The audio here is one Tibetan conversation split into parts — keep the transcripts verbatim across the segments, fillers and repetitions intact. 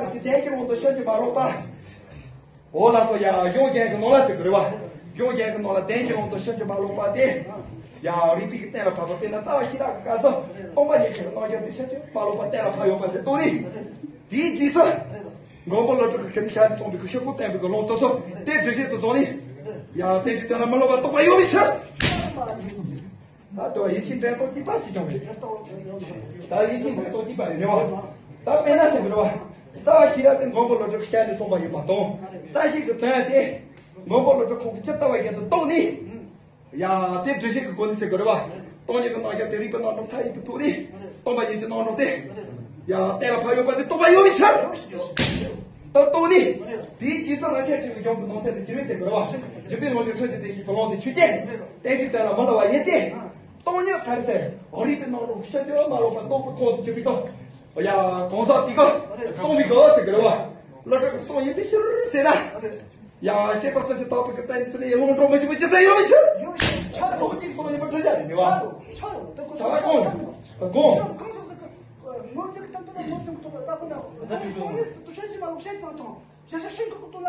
བདག་གི་དེ་གདན་གྱི་དབང་དུ་ཤར་གྱི་མ་ལོག་པ། འོ་ལགས་སོ། ཡ་གཞུང་རྒྱན་གྱི་ནང་ལ་ཟེར་དགོས་རེད་བ། གཞུང་རྒྱན་གྱི་ནང་ལ་གདན་གྱི་དབང་དུ་ཤར་གྱི་མ་ལོག་པ་དེ། ཡ་རིག་པའི་གི་གཏན་ལ་ཕབ་པ་དཔེར་ན་རྩ་བ་ཤེས་རབ་ཀྱི་སྐབས་སུ་སྟོང་པ་ཉིད་ཀྱི་རྣམ་འགྱུར་དེ་ཤར་གྱི་མ་ལོག་པ་གཏན་ལ་ཕབ་ཡོད་པ་དེ་རྟོགས་ནས། དེའི་རྗེས་སུ། མགོན་པོ་ཀླུ་སྒྲུབ་ཀྱི་ཁྱིམ་ཤར་ནས་གསུངས་པའི་གི་ཤུགས་ཀུན་བསྟན་པའི་གི་ལུང་དེ་ཚོ་དེ་འགྲེལ་བཤད་དུ་བཟུང་ནས། ཡ་གཏན་ཚིགས་དོན་ལ་མི་སླུ་བ་རྟོགས་པ་ཡོད་པའི་ཕྱིར། ད་དུ་ཡིད་ཆེས་འབྲེལ་ཐོགས་ཀྱི་པ་ཅི་ཀྱང་མེད། ད་ཡིད་ཆེས་འབྲེལ་ཐོགས་ཀྱི་པ་རེད་རེད་བ། ད་དཔེར་ན་ཟེར་གི་རེད་བ། རྩ་བ་ཤེས་རབ་དེ་མགོན་པོ་ཀླུ་སྒྲུབ་ཀྱི་ཞལ་ནས་གསུངས་པ་ཡིན་པ་དང་། རྩ་ཤེས་ཀྱི་དོན་དེ། མགོན་པོ་ཀླུ་སྒྲུབ་ཁོང་གིས་ཇི་ལྟ་བ་བཞིན་དུ་རྟོགས་ནས། ཡ་དེ་འགྲེལ་བཤད་ཀྱི་སྒོ་ནས་ཟེར་གི་རེད་བ། སྟོང་ཉིད་ཀྱི་རྣམ་འགྱུར་དེ་རིག་པའི་རྣམ་གྲངས་མཐའ་ཡས་པའི་ཐོག་ནས། སྟོང་པ་ཉིད་ཀྱི་རྣམ་གྲངས་དེ། ཡ་གཏན་ལ་ཕབ་ཡོད་པ་དེ་རྟོགས་པ་ཡོད་པའི་ཕྱིར། ད་རྟོགས་ནས། དེའི་རྗེས་སུ་རང་ཆས་སྤྲོས་པའི་སྦྱོར་བའི་ནང་ཚན་དུ་སྦྱོར་བས་ཟེར་དགོས་རེད་བ། སྦྱོར་བའི་ནང་བཞིན་འཕྲོས་ཏེ་བདེ་གཤེགས་ཀྱི་ལུང་དེ་ཆོས་ཅན། གཏན་ཚིགས་དོན་ལ་མི་སླུ་བ་ཡིན་ཏེ། སྟོང་ཉིད་ག་རེ་ཟེར། རིག་པའི་རྣམ་གྲངས་ཤར་གྱི་མ་ལོག་པ་རྟོགས་པའི་ཁོངས་སུ་གྱུར་པའི་སྟོབས། ཡ་གང་ཟག་དེ་ག་གསུངས་པའི་ག་ཟེར་དགོས་རེད་བ། ཀླུ་སྒྲུབ་ཀྱི་གསུང་ཡིན་པའི་ཕྱིར་ཟེར་ན། ཡ་བཤད་པ་གསུམ་གྱི་རྟག་པའི་གི་གཏན་ཚིགས་ལས་ལུང་འདྲེན་མི་བྱེད་པའི་རྒྱུ་མཚན་ཡོད་པའི་ཕྱིར། ཡོད་ཕྱིར། ཆ་ཡོད། སྟོང་ཉིད་གསུང་ཡིན་པ་འདྲི་རྒྱུ་རེད་བ། ཆ་ཡོད། ཆ་ཡོད། ད་ཁོ་ཆ་ལ་གང་ཡོད། དགོངས། ཆ་ཡོད། གང་སོང་ཟེར་གི། ངོ་ཚ་གི་སྟེང་དུ་ལ་ངོ་ཚ་གི་ཐོག་ལ་ལྟ་བུ་འདྲ། སྟོང་ཉིད་དུ་ཤར་གྱི་མ་ལོག་བཤད་དང་དང་། ཤར་ཤར་ཤིང་གི་ཐོག་ལ།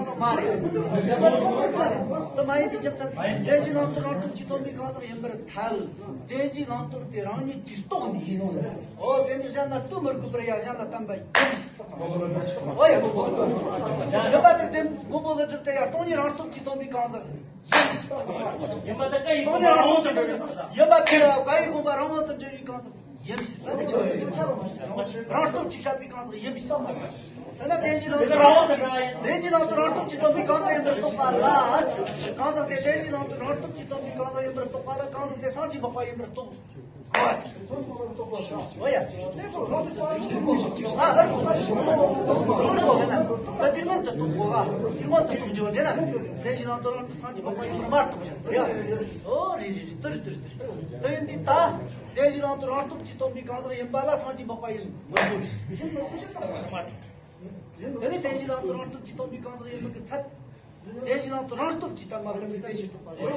གང་ཟག་མ་རེད། དེ་མ་ཡིན་པའི་རྒྱུ་མཚན་བདེན་བཞིའི་ལམ་དུ་རང་སྟོབས་ཀྱིས་སྟོན་པའི་གང་ཟག་ཡིན་པར་ཐལ། བདེན་བཞིའི་ལམ་དུ་དེ་རང་ཉིད་ཀྱིས་རྟོགས་ནས་ཡིན། འོ་དེ་འདྲ་བྱས་ན་ལྟོས་མི་དགོས་པར་ཡ་གཞན་ལ་བསྟན་པ་ཡིན། འོ་ཡ། ཡིན་པ་དེར་བརྟེན་མགོན་པོ་ཀླུ་སྒྲུབ་དེ་ཡང་སྟོང་ཉིད་རང་སྟོབས་ཀྱིས་སྟོན་པའི་གང་ཟག་ཡིན། ཡིན་པ་དེ་ཀ་ཡིན་དགོངས་པ་རང་དབང་དུ་འགྲེལ་བའི་གང་ཟག་ཡིན་པ་དེ་ཀ་ཡིན་དགོངས་པ་རང་དབང་དུ་འགྲེལ་བའི་གང་ཟག་ཡིན། ད་དེ་ཆོས་ཡིན། རང་སྟོབས་ཀྱིས་བཤད་པའི་གང་ཟག་ཡིན། དེ་ནི་བདེན་བཞིའི་ལམ་དུ་རང་སྟོབས་བདེན་བཞིའི་ལམ་དུ་རང་སྟོབས་ཀྱིས་སྟོན་པའི་གང་ཟག་ཡིན་པར་རྟོགས་པ་ལ། གང་ཟག་དེ་བདེན་བཞིའི་ལམ་དུ་རང་སྟོབས་ཀྱིས་སྟོན་པའི་གང་ཟག་ཡིན་པར་རྟོགས་པ་ལ་གང་ཟག་དེ་སངས་རྒྱས་འཕགས་པ་ཡིན་པར་རྟོགས། འོ་ཡ། ཨ་ལ་ད་དེ་སྔོན་དུ་གཏོང་དགོས་ག་དེ་སྔོན་དུ་གཏོང་རྒྱུ་དེ་ན་བདེན་བཞིའི་ལམ་དུ་རང་སངས་རྒྱས་འཕགས་པ་ཡིན་པར་མ་རྟོགས་བཞིན་དུ་ཡ། ཨོ་རེད་རེད་རེད། དེ་རེད་དེ་རེད་དེ་རེད། དེ་ཡིན་དུས་ད་བདེན་བཞིའི་ལམ་དུ་རང་སྟོབས་ཀྱིས་སྟོན་པའི་གང་ཟག་ཡིན་པ་ལ་སངས་རྒྱས་འཕགས་པ་ཡིན་མི་རྟོགས་བཞིན། དེ་ནི་བདེན་བཞིའི་ལམ་དུ་རང་སྟོབས་ཀྱིས་སྟོན་པའི་གང་ཟག་ཡིན་པའི་ཚད། བདེན་བཞིའི་ལམ་དུ་རང་སྟོབས་ཀྱིས་ད་མ་ཁོ་ནི་ཚད་ཕྱིར་རྟོགས་པ་རེད།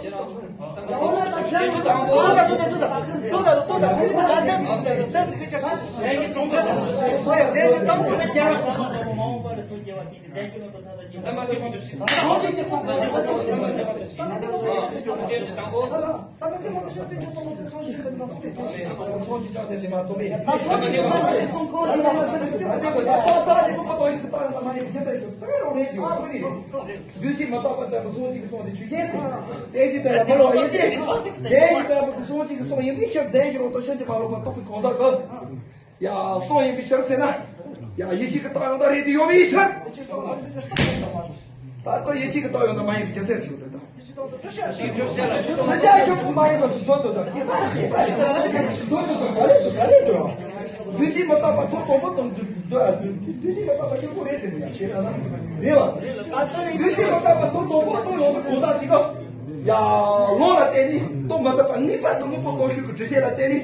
བདུད་རྩི་མི་རྟག་པ་ལྟ་བུའི་སངས་རྒྱས་ཀྱི་གསུང་དེ་ཆོས་ཅན། བདེན་བཞི་ལྟར་ལ་མི་སླུ་བ་ཡིན་ཏེ། བདེན་བཞི་ལྟ་བུའི་སངས་རྒྱས་ཀྱི་གསུང་ཡིན་པའི་ཕྱིར། བདེན་བཞིའི་རང་སྟོབས་ཕྱིན་ཅི་མ་ལོག་པར་རྟོགས་པའི་གང་ཟག་གི། ཡ་གསུང་ཡིན་པའི་ཕྱིར་ཟེར་ན། ཡ་ཡིད་ཆེས་ཀྱི་རྟགས་ཡང་དག་རེད་དེ་ཡོད་པའི་ཕྱིར། ད་ལྟ་ཡིད་ཆེས་ཀྱི་རྟགས་ཡང་དག་མ་ཡིན་པའི་རྒྱུ་མཚན་ཞིག་ཡོད་དེ་ད། བདུད་རྩི་མི་རྟག་པ་ཐོབ་དང་པོ་དང་བདུད་རྩི་མི་རྟག་པ་ཤེས་པོ་རེད་དེ་ནི་ཡ་ཤེས་ན་རེད་བ། བདུད་རྩི་མི་རྟག་པ་ཐོབ་དང་པོ་དང་བདུད་རྩི་མི་རྟག་པ་ཤེས་པོ་རེད་དེ་ནི་ཡ་ཤེས་ན་རེད་བ། བདུད་རྩི་མི་རྟག་པ་ཐོབ་དང་པོ་དང་ཡོང་དུ་གོ་ད་ཅིག་ག་ཡ་ལོ་ལ་བརྟེན་ནས་རྟོགས་མི་ཐུབ་པ་ངེས་པར་དུ་དངོས་པོ་རྟོགས་ཤུགས་ཀྱི་དྲི་ཤེས་ལ་བརྟེན་ནས།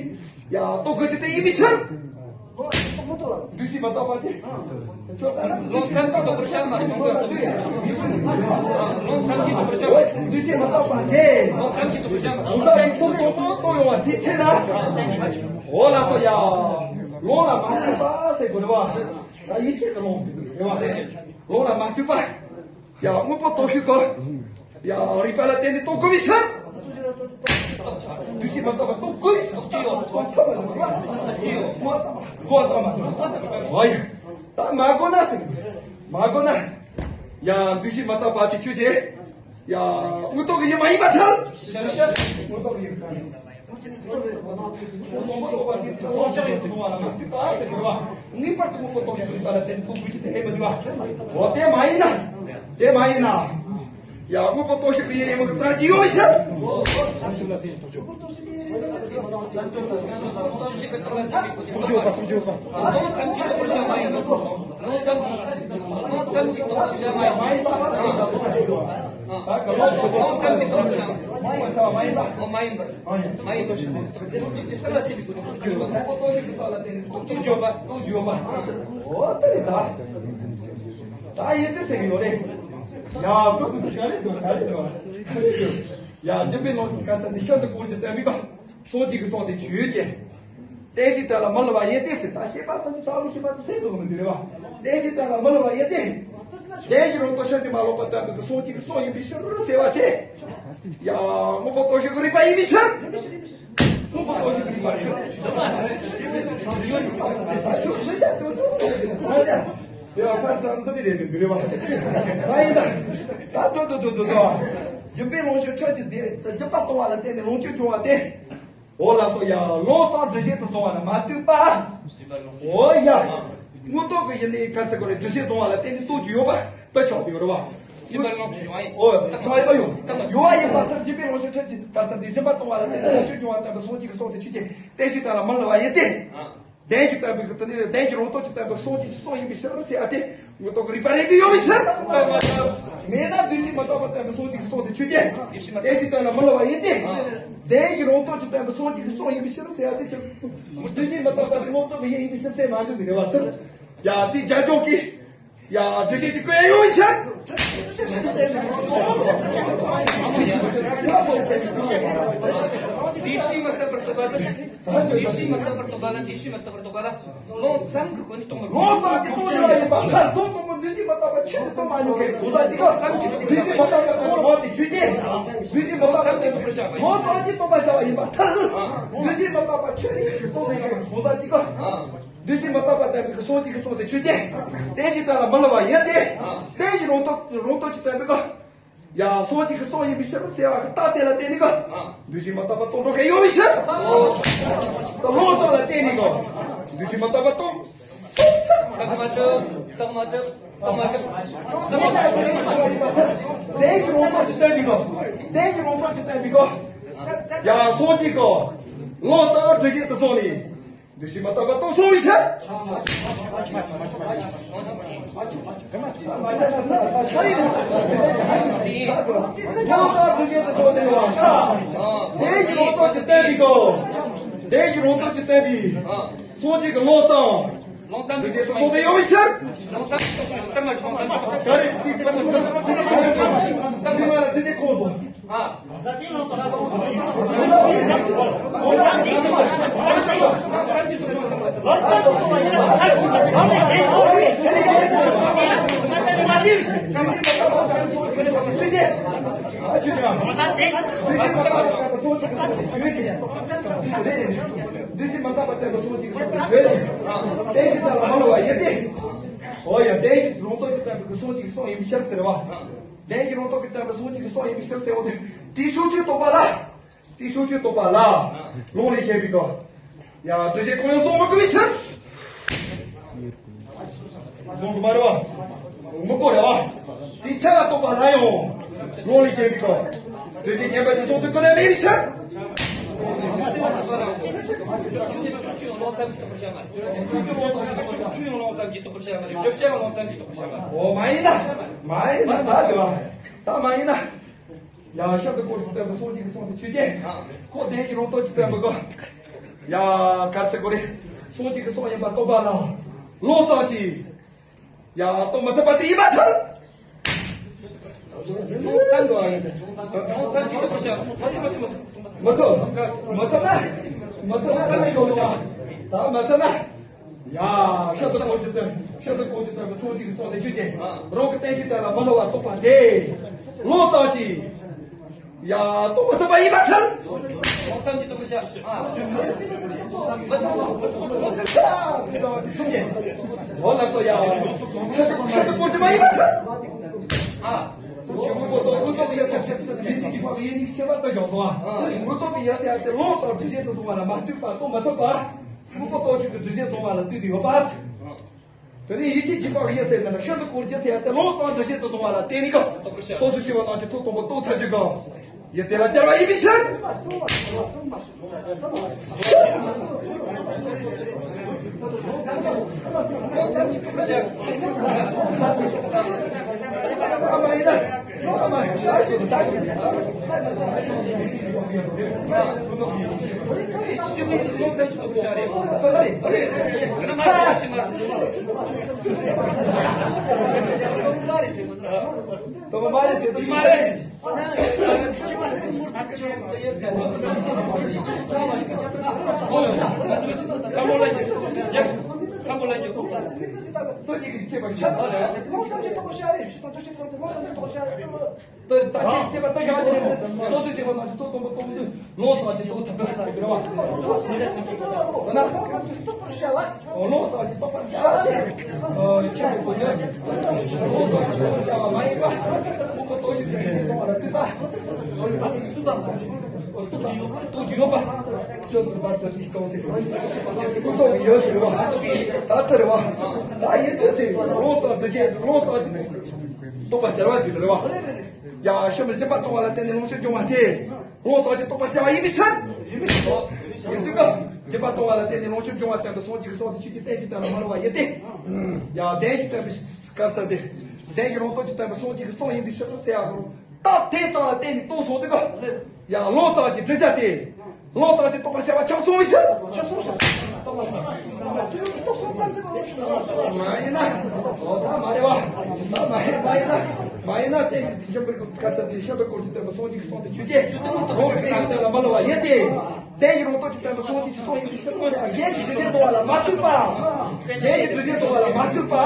ཡ་རྟོགས་དགོས་ཀྱི་དེ་ཡིན་པའི་ཕྱིར། བདུད་རྩི་མི་རྟག་པ་དེ། ལོ་ཙམ་གྱིས་རྟོགས་པར་བྱ་མ་རེད། ལོ་ཙམ་གྱིས་རྟོགས་པར་བྱ་མ་རེད། བདུད་རྩི་མི་རྟག་པ་དེ། ལོ་ཙམ་གྱིས་རྟོགས་པར་བྱ་མ་རེད། ལོ་ཙམ་གྱིས་རྟོགས་པར་བྱ་མ་རེད། ལོ་ཙམ་གྱིས་རྟོགས་པར་བྱ་མ་རེད། འོ་ལགས་སོ་ཡ། ལོང་ལ་མ་ལྟོས་པ་ཟེར་དགོས་རེད་བ། ད་ཡིད་ཆེས་ཀྱི་ལོང་ཟེར་དགོས་རེད་བ། ལོང་ལ་མ་ལྟོས་པ། ཡ་དངོས་པོ་རྟོགས་ཤུགས་ཀྱི། ཡ་རིག་པ་ལ་བརྟེན་ནས་རྟོགས་དགོས་པའི་ཕྱིར། བདུད་རྩི་མི་རྟག་པ་རྟོགས་དགོས་པའི་ཕྱིར། རྟོགས་ཐུབ་པ་ལ་ཟེར་བ། གོ་བ་དང་མ་གོ་བ། ཨོ་ཡ། ད་མ་གོ་ན་ཟེར། མ་གོ་ན། ཡ་བདུད་རྩི་མི་རྟག་པ་དེ་ཆོས་ཅན། ཡ་དངོས་རྟོགས་ཀྱི་ཡུལ་མ་ཡིན་པར་ཐལ། དངོས་རྟོགས་ཀྱི་ཡུལ་གང་ཡིན། དངོས་པོ་རྟོགས་པ་དེ་ཚོ་ལོག་ཤར་ཡོད་དུ་མཐོང་བ་ལ་མ་ལྟོས་པ་ཟེར་དགོས་པ། ངེས་པར་དུ་དངོས་པོ་རྟོགས་པའི་རིག་པ་ལ་བརྟེན་ཏེ་རྟོགས་དགོས་ཀྱི་དེ་ཨེ་མི་འདུག་པ། འོ་དེ་མ་ཡིན་ན། དེ་མ་ཡིན་ན། ཡ་དངོས་པོ་རྟོགས་ཤེས་ཀྱི་ཡུལ་ཡིན་པ་གི་སངས་རྒྱས་ཡོད་མི་ཤེས། སུམ་ཅུ་པ། སུམ་ཅུ་པ། ལོ་ཙམ་གྱིས་རྟོགས་པར་བྱ་མ་ཡིན་པ། ལོ་ཙམ་གྱིས་རྟོགས་པར་བྱ་མ་ཡིན་པ། ལོ་ཙམ་གྱིས་རྟོགས་པར་བྱ་མ་ཡིན་པ། མ་ཡིན་པ། མ་ཡིན་པ། མ་ཡིན་པ། རྟོགས་ཀྱི་རྟགས་ལ་བརྟེན་ནས་རྟོགས་རྒྱུ་ཡོད་པ། རྟོགས་རྒྱུ་ཡོད་པ། འོ་དེ་རེད་ད། ད་ཡིན་དེ་ཟེར་གྱི་ཡོད་རེད། ཡ་དོ་དོ་ག་རེ་དོ་ག་རེ་དོ་ག་རེ་དོ། ཡ་འདི་པའི་ནང་གི་ག་ས་འདི་ཤར་དུ་སྐོར་གྱི་བསྟན་པའི་ག་སངས་རྒྱས་ཀྱི་གསུང་དེ་ཆོས་ཅན། བདེན་བཞི་ལྟར་ལ་མི་སླུ་བ་ཡིན་ཏེ་ཟེར། ད་ཤེས་པ་སངས་རྒྱས་ལྟ་བུ་ཤེས་པ་དེ་ཟེར་དགོས་མི་འདུག་རེད་བ། བདེན་བཞི་ལྟར་ལ་མི་སླུ་བ་ཡིན་ཏེ། བདེན་བཞི་རང་སྟོབས་ཤར་དུ་མ་ལོག་པར་བསྟན་པའི་གི་སངས་རྒྱས་ཀྱི་གསུང་ཡིན་པའི་ཕྱིར་ཟེར་བ་ཅན། ཡ་དངོས་པོ་རྟོགས་ཤེས་ཀྱི་རིག་པ་ཡིན་པའི་ཕྱིར། དངོས་པོ་རྟོགས་ཤེས་ཀྱི་རིག་པ་རེད། ད་ཁྱོད་ཤེས་རྒྱ་དོན་དུ་ཡ་ཕར་ཙམ་འདི་ནི་རེད་འདུག་རེད་བ། ད་ཡིན་ད། ད་དོན་དུ་དོན་དུ་དོ། ཡིན་པའི་ལོངས་སྤྱོད་ཆོས་ཀྱི་སྡེ་བརྒྱུད་པ་གཏོང་བ་ལ་བརྟེན་ནས་ལོངས་སྤྱོད་འབྱུང་བ་སྟེ། འོ་ལགས་སོ་ཡ། ལོང་དང་འདྲི་བྱེད་དུ་སོང་བ་ལ་མ་ལྟོས་པ། འོ་ཡ། དངོས་རྟོགས་ཀྱི་ཡུལ་ནི་ག་ཟེར་དགོས་རེད། འདྲི་བྱེད་སོང་བ་ལ་བརྟེན་ནས་རྟོགས་རྒྱུ་ཡོད་པ་ལྟ་ཆོག་དེ་རེད་བ། སྦྱིན་པ་ལོངས་སྤྱོད་ཡོང་བ་ཡིན། འོ་ཆོག་ཡོད་ཡོད་ཡོད་པ་ཡིན་པ་ཚར་སྦྱིན་པའི་ལོངས་སྤྱོད་ཁྲིད་དེ་ག་ཟེར་འདི་སྦྱིན་པ་གཏོང་བ་ལ་བརྟེན་ནས་ལོངས་སྤྱོད་འབྱུང་བ་ལྟ་བུ་སངས་རྒྱས་ཀྱི་གསུང་དེ་ཆོས་ཅན། བདེན་བཞི་ལྟར་ལ་མི་སླུ་བ་ཡིན་ཏེ། བདེན་བཞི་ལྟ་བུའི་གི་དེ་ནི་བདེན་བཞི་རང་སྟོབས་ཀྱིས་བསྟན་པའི་གི་སངས་རྒྱས་ཀྱི་གསུང་ཡིན་པའི་ཕྱིར་ཟེར་ཨ་སྟེ། དངོས་རྟོགས་ཀྱི་རིག་པ་རེད་དེ་ཡོད་མི་སྲིད། མེད་ན་བདུད་རྩི་མི་རྟག་པ་བསྟན་པའི་སངས་རྒྱས་ཀྱི་གསུང་དེ་ཆོས་ཅན། བདེན་བཞི་ལྟར་ལ་མི་སླུ་བ་ཡིན་ཏེ། དོན་གྱི་རང་སྟོབས་ཀྱིས་སྟོན་པའི་སངས་རྒྱས་ཀྱི་གསུང་ཡིན་པའི་ཕྱིར་ཟེར་ཡ་དེ་ཆོས་ཀྱི་བདུད་བཞི་མི་རྟག་པ་དེ་སློབ་ཚོགས་ཀྱི་ཡིན་པའི་ཕྱིར་ཟེར་མ་འདུག་ནི་རེད་བ་ཚུར། ཡ་དེ་རྒྱ་ཕྱོགས་ཀྱི། ཡ་འདི་བཞིན་དུ་བཀོད་ཡོང་བའི་ཕྱིར། དེ་བཞིན་མི་རྟག་པར་རྟོགས་པ་ནི། དེ་བཞིན་མི་རྟག་པར་རྟོགས་པ་ལ། དེ་བཞིན་མི་རྟག་པར་རྟོགས་པ་ལ། ལོང་ཙམ་གྱི་སྒོ་ནས་རྟོགས་མི་དགོས། ལོང་ཙམ་གྱིས་རྟོགས་ནུས་པ་ཡིན་པར་ཐལ། རྫོགས་པའི་སངས་རྒྱས་བདུད་བཞི་མི་རྟག་པ་ཆོས་ཀྱི་སྟོབས་མ་ཡིན་པའི་གོ་ས་འདི་ག་བདུད་བཞི་མི་རྟག་པའི་ཐོག་ལ་བབས་ཏེ་ཆོས་ཅན། བདུད་བཞི་མི་རྟག་པའི་ཐོག་ལ། ལོང་ཙམ་གྱིས་རྟོགས་པར་བྱ་བ་ཡིན་པར་ཐལ། བདུད་བཞི་མི་རྟག་པ་ཆོས་ཉིད་ཀྱི་སྟོབས་མེད་པའི་གོ་ས་འདི་ག་བདུད་བཞི་མི་རྟག་པ་བསྟན་པའི་སངས་རྒྱས་ཀྱི་གསུང་དེ་ཆོས་ཅན། དོན་གྱི་དོན་ལ་མི་སླུ་བ་ཡིན་ཏེ། དོན་གྱི་རང་སྟོབས་རང་སྟོབས་ཀྱིས་བསྟན་པའི་ག་ཡ་སངས་རྒྱས་ཀྱི་གསུང་ཡིན་པའི་ཕྱིར་ཟེར་བ་གི་རྟགས་དེ་ལ་བརྟེན་ནས་ག་བདུད་བཞི་མི་རྟག་པ་རྟོགས་འགྲོ་མཁན་ཡོད་པའི་ཕྱིར། ད་ལོང་ཙམ་ལ་བརྟེན་ནས་ག་བདུད་བཞི་མི་རྟག་པ་རྟོགས། རྟགས་མ་གྲུབ། རྟགས་མ་གྲུབ། རྟགས་མ་གྲུབ། རྟགས་མ་གྲུབ། དོན་གྱི་རང་སྟོབས་ཀྱིས་བསྟན་པའི་ག་དོན་གྱི་རང་སྟོབས་ཀྱིས་བསྟན་པའི་ག་ཡ་སངས་རྒྱས་ཀྱིས་ལོང་ཙམ་སྒྲུབ་བྱེད་དུ་སོང་ནས། བདུད་བཞི་མི་རྟག་པ་རྟོགས་སོང་བའི་ཕྱིར། ལོང་ཙམ་སྒྲུབ་བྱེད་དུ་སོང་སྟེ་བ། དོན་གྱི་རང་སྟོབས་ཀྱིས་བསྟན་པའི་ག་དོན་གྱི་རང་སྟོབས་ཀྱིས་བསྟན་པའི། སངས་རྒྱས་ཀྱི་ལོང་ཙམ། ལོང་ཙམ་སྒྲུབ་བྱེད་དུ་སོང་སྟེ་ཡོད་པའི་ཕྱིར། ལོང་ཙམ་སྒྲུབ་བྱེད་དུ་སོང་སྟེ་ཡོད་པའི་ཕྱིར། ག་རེ་དེ་དེ་ལྟ་མ་དེ་དེ་ཁོང་སོང་། མཐའ་མ་ལ་དེ་དེ་ཁོང་སོང་། བདུད་བཞི་མི་རྟག་པ་བསྟན་པའི་སངས་རྒྱས་ཀྱི་གསུང་དེ་ཆོས་ཅན། དོན་གྱི་དོན་ལ་མི་སླུ་བ་ཡིན་ཏེ། འོ་ཡ་དོན་གྱི་རང་སྟོབས་ཀྱིས་བསྟན་པའི་སངས་རྒྱས་ཀྱི་གསུང་ཡིན་པའི་ཕྱིར་ཟེར་བ། དོན་གྱི་རང་སྟོབས་ཀྱིས་བསྟན་པའི་སངས་རྒྱས་ཀྱི་གསུང་ཡིན་པའི་ཕྱིར་ཟེར་བ་དེ། དེའི་ཕྱོགས་ཆོས་རྟོགས་པ་ལ། དེའི་ཕྱོགས་ཆོས་རྟོགས་པ་ལ། ལོང་ལས་བཞེངས་པའི་སྐབས། ཡ་སྒྲུབ་བྱེད་གང་ཡང་བཟུང་མི་དགོས་པའི་ཕྱིར། བཟུང་དགོས་མ་རེད་བ། མི་དགོས་རེད་བ། དེའི་ཚེ་ལ་རྟོགས་པ་ལ་ཡང་། ལོང་ལས་བཞེངས་པའི་སྐབས། སྒྲུབ་བྱེད་བཞིན་པ་དེ་བཟུང་དུ་དགོས་ལས་མེད་པའི་ཕྱིར། འོ་མ་ཡིན་ན། མ་ཡིན་ན་ད་དེ་བ། ད་མ་ཡིན་ན། ཡང་ཤིན་ཏུ་དཀོན་གྱིས་བསྟན་པའི་སངས་རྒྱས་ཀྱི་གསུང་དེ་ཆོས་ཅན། ཁོ་དོན་གྱི་རང་སྟོབས་ཀྱིས་བསྟན་པའི་ག་ཡ་ག་རེ་ཟེར་དགོས་རེད། སངས་རྒྱས་ཀྱི་གསུང་ཡིན་པ་རྟོགས་པ་ལ། ལོང་ཙམ་གྱིས། ཡ་རྟོགས་མི་ཐུབ་པ་དེ་ཡིན་པར་ཐལ། ལོང་ཙམ་གྱིས། ལོང་ཙམ་གྱིས་རྟོགས་པར་བྱ། མི་ཐུབ། མི་ཐུབ་ན། མི་ཐུབ་ན་ད་ལྟ་ཡོད་བྱ། ད་མི་ཐུབ་ན། ཡ། ཤིན་ཏུ་དཀོན་གྱིས་བསྟན། ཤིན་ཏུ་དཀོན་གྱིས་བསྟན་པའི་སངས་རྒྱས་ཀྱི་གསུང་དེ་ཆོས་ཅན། རང་གི་བསྟན་བྱའི་དོན་ལ་མི་སླུ་བ་རྟོགས་པ་དེ། ལོང་ཙམ་གྱིས། ཡ་རྟོགས་མི་ཐུབ་པ་ཡིན་པར་ཐལ། ལོང་ཙམ་གྱིས་རྟོགས་པར་བྱ། ཨ། མི་རྟོགས། མི་རྟོགས། མི་རྟོགས། གསུམ་ཅན། འོ་ལགས་སོ་ཡ། ཤིན་ཏུ་དཀོན་གྱིས་མ་ཡིན་པར་ཐལ། ཨ། དངོས་པོ་རྟོགས། དངོས་རྟོགས་ཀྱི་ཡུལ་ཟེར། ཡིད་ཆེས་སྒྲིབ་པ་གི་ཡུལ་གཉིས་ཁྱད་པར་དུ་བཞག་སོང་ཨ། དངོས་རྟོགས་ཀྱི་ཡུལ་ཟེར་ཡ་དེ་ལོང་ཙམ་སྒྲུབ་བྱེད་དུ་སོང་བ་ལ་མ་ལྟོས་པ་རྟོགས་མི་ཐུབ་པ། དངོས་པོ་རྟོགས་ཆོས་ཀྱི་སྒྲུབ་བྱེད་སོང་བ་ལ་ལྟོས་ཏེ་ཡོད་པ། དེ་ནས་ཡིད་ཆེས་སྒྲིབ་པ་གི་ཡུལ་ཟེར་ན་ཤིན་ཏུ་དཀོན་གྱིས་ཟེར་ཡ་དེ་ལོང་ཙམ་སྒྲུབ་བྱེད་དུ་སོང་བ་ལ་བརྟེན་ནས་ག་སོ་སོའི་སྤྱོད་པ་རྣམས་ཀྱི་ཐོག་དང་པོ་རྟོགས་ཚར་རྒྱུ་ག་ཡུལ་དེ་ལ་སྦྱར་བ་ཡིན་པའི་ཕྱིར། ལོང་ཙམ་གྱིས་བྱས་པ་ལྟ་ཡག་ཅིག་རེད། སོ་སོའི་བྱས་པ་རྣམས་ཀྱི་ཐོག་དང་པོ་རྟོགས་མི་འདུག་ལོང་ཙམ་གྱིས་རྟོགས་ཐུབ་པའི་ཐབས་རེད་བ། ལོང་ཙམ་གྱིས་རྟོགས་པར་བྱ་བ་ཞེས། ཆེད་དུ་ཡོད། ལོང་ཙམ་གྱིས་རྟོགས་པར་བྱ་བ་མ་ཡིན་པ། དངོས་པོ་རྟོགས་ཤིང་རྟོགས་པ་ལ་ལྟོས་པ། རྟོགས་ཀྱི་ཡོད་པ། ཤིན་ཏུ་བར་དུ་ལུས་གང་ཟེར། དངོས་རྟོགས་ཀྱི་ཡོད་ཟེར་བ། ད་ལྟ་རེད་བ། ད་ཡིན་དུས་ཟེར། ལོང་ཙམ་འདུ་ཤེས་ལོང་ཙམ་གྱིས་རྟོགས་པ་ཟེར་བ་དེ་ཟེར་བ། ཡ་ཤུལ་མ་སྦྱིན་པ་གཏོང་བ་ལ་བརྟེན་ནས་ལོངས་སྤྱོད་འབྱུང་བ་སྟེ། ལོང་ཙམ་གྱིས་རྟོགས་པར་བྱ་བ་ཡིན་པའི་ཕྱིར། ཡིན་དུས་ཀ་སྦྱིན་པ་གཏོང་བ་ལ་བརྟེན་ནས་ལོངས་སྤྱོད་འབྱུང་བ་བསྟན་པའི་སངས་རྒྱས་ཀྱི་གསུང་དེ་ཆོས་ཀྱི་བསྟན་བྱའི་དོན་ལ་མ་སླུ་བ་ཡིན་ཏེ། ཡ་བདེན་གྱིས་བསྟན་པའི་སྐབས་སུ་སྟེ། བདེན་གྱི་རང་སྟོབས་ཀྱིས་བསྟན་པའི་སངས་རྒྱས་ཀྱི་གསུང་ཡིན་པའི་ཕྱིར་ཟེར་ཡ་རུང་། རྟགས་དེ་ཙམ་ལ་བརྟེན་ནས་རྟོགས་སོང་དུས་ཀ། ཡང་ལོ་ཙཱ་གི་འགྲེལ་བྱ་སྟེ། ལོ་ཙཱ་གི་རྟོགས་པར་བྱ་བ་ཁྱབ་སོང་བའི་ཕྱིར། ཁྱབ་སོང་ཕྱིར། རྟོགས་པར་བྱ་བ་ཁྱབ་སོང་ཙམ་ཞིག་མ་ཡིན་ན། ད་མ་རེད་བ། ད་མ་ཡིན་མ་ཡིན་ན། མ་ཡིན་ན་རྟེན་གྱི་ཤེས་པར་ག་ས་དེ་ཤེས་པར་སྐོར་གྱི་སྟོན་པ་སངས་རྒྱས་ཀྱི་གསུང་དེ་ཆོས་ཅན། རང་གི་རྟེན་གཞི་དེ་ལ་མ་ལོག་པ་ཡིན་ཏེ། རྟེན་གཞི་རང་སྟོབས་ཀྱིས་སྟོན་པ་སངས་རྒྱས་ཀྱི་གསུང་ཡིན་པའི་ཕྱིར། གཞན་གྱི་རྒྱུ་རྫས་གཏོང་བ་ལ་མ་ལྟོས་པ། གཞན་གྱི་རྒྱུ་རྫས་གཏོང་བ་ལ་མ་ལྟོས་པ།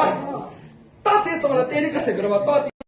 རྟགས་དེ་ཙམ་ལ་བརྟེན་ནས་ག་ཟེར་གི་རེད་བ། རྟགས་དེ།